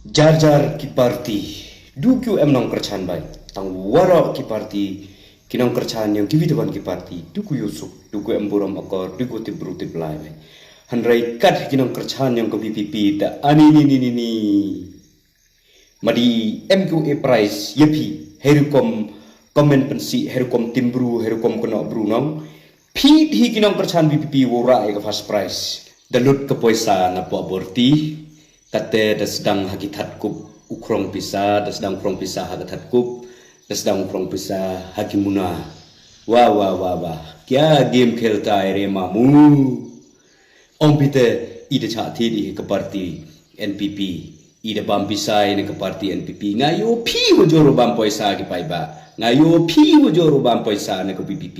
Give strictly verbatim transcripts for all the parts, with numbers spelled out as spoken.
Jar jar ki parti, du ki em nongkyrchan bai. Tang waroh ki parti, ki nongkyrchan ïong ki bit ban ki parti, du ki ïoh suk, du ki em burom akor, du ki tip bru tip lai bai. Hynrei kat ki nongkyrchan ïong ka VPP da ani ni ni ni ni. Madi em ki u e prize ïa phi, hei rukom comment pynsih, hei rukom tim bru, hei rukom kynnoh bru nong. Phi hi ki nongkyrchan VPP u rah ïa ka first prize. Da lut ka poisa na poh borti. Kate da sdang ha ki thatkup u khrong pisa, da sdang khrong pisa ha ka thatkup, da sdang u khrong pisa ha ki muna. Wa wa wa wa. Kya game khelta hai re mamu. Ong phi te, i da chah thied ïa ka parti NPP, i da bam pisa ïa ka parti NPP. Nga ïoh phi wa jur u bam poisa ki paidbah. Nga ïoh phi wa jur u bam poisa na ka VPP.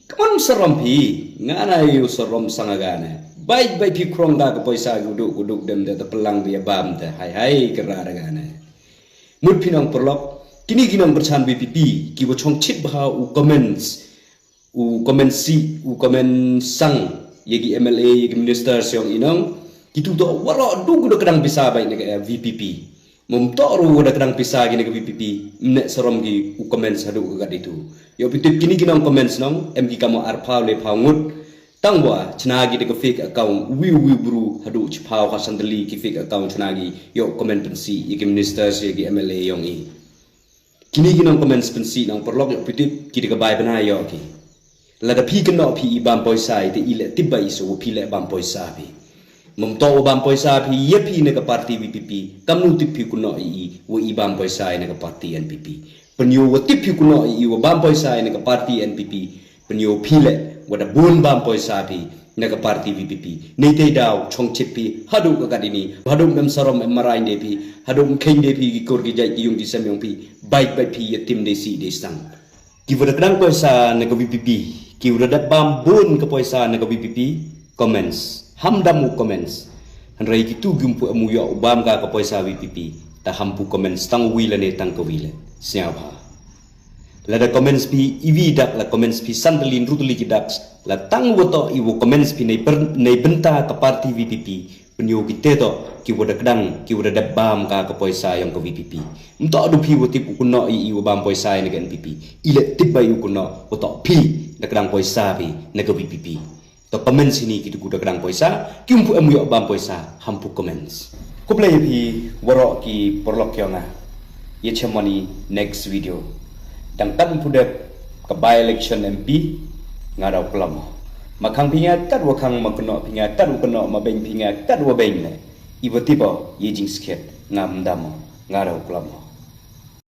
Kamon sarom phi, nga na ïoh sarom sang aga ne. Bai bai phi khrong da ka poisa ki u duk u duk dem de ta pynlang bia bam te hai hai kra da ga ne. Mut phi nongpyrlok, kini ki nongkyrchan VPP ki wa chong chit bha u comments, u comment si, u comment sang ïa ki MLA, ïa ki minister siong inong. Ki tu to waroh du ki da kdang pisa bai na ka VPP. Mum to ru da kdang pisa ki na ka VPP, mne sarom ki u comment haduh ka kat itu. Ïoh phi tip kini ki nong comments nong, em ki kamo arphaw lephaw ngut. Tang wa chna ki da ka fake account, wi wi bru haduh chiphaw ha sandali ki fake account chna ki, ïoh comment pynsih ïa ki minister ïa ki MLA ïong i. Kini ki nong comments pynsih nongpyrlok ïoh phi tip ki da ka bai bna ïoh ki. Lada phi kynnoh phi i bam poisa i te i leh tip ba i so wa phi leh bam poisa phi. Mum to wa bam poisa phi ïa phi na ka parti VPP, kamnu tip phi kynnoh i i wa i bam poisa i na ka parti NPP. Pynïoh wa tip phi kynnoh i i wa bam poisa i na ka parti NPP. Pynïoh phi leh wa da bun bam poisa phi na ka parti VPP. Nei te daw chong chit phi haduh ka kat ini, haduh em sarom em marai de phi, haduh em kheiñ de phi ki kur ki jait ki yung ki sem yong phi. Bai bai phi ïa tim de si de sang. Ki wa da kdang poisa na ka VPP, ki wa da dep bam bun ka poisa na ka VPP, comments. Ham dam u comments. Hynrei ki tu ki ym pu em u ïoh u bam ka ka poisa VPP, ta ham pu comments tang wi lane tang ka wi le. Sñiaw bha. Lada comments phi i wi dak la comments phi sandali nrutali ki dak, la tang wa to i wa comments phi nei per-, nei bynta ka parti VPP, pynïoh ki te to, ki wa da kdang, ki wa da dep bam ka ka poisa yong ka VPP. Mto du phi wa tip u kynnoh i i wa bam poisa i na ka NPP. I leh tip bai u kynnoh, wa to phi, da kdang poisa phi, na ka VPP. To comments ini ki tu ku da kdang poisa, ki ym pu em u ïoh bam poisa, ham pu comments. Khublei ïa phi waroh ki pyrlok yong nga. Ïa chem mani next video. Dang kat ym pu dep ka by election MP, nga daw klam. Ma khang phi nga kat wa khang, ma kynnoh phi nga kat wa kynnoh, ma beiñ phi nga kat wa beiñ ne. I wa tip o, ïa jingskhet, ngam dam o, nga daw klam o.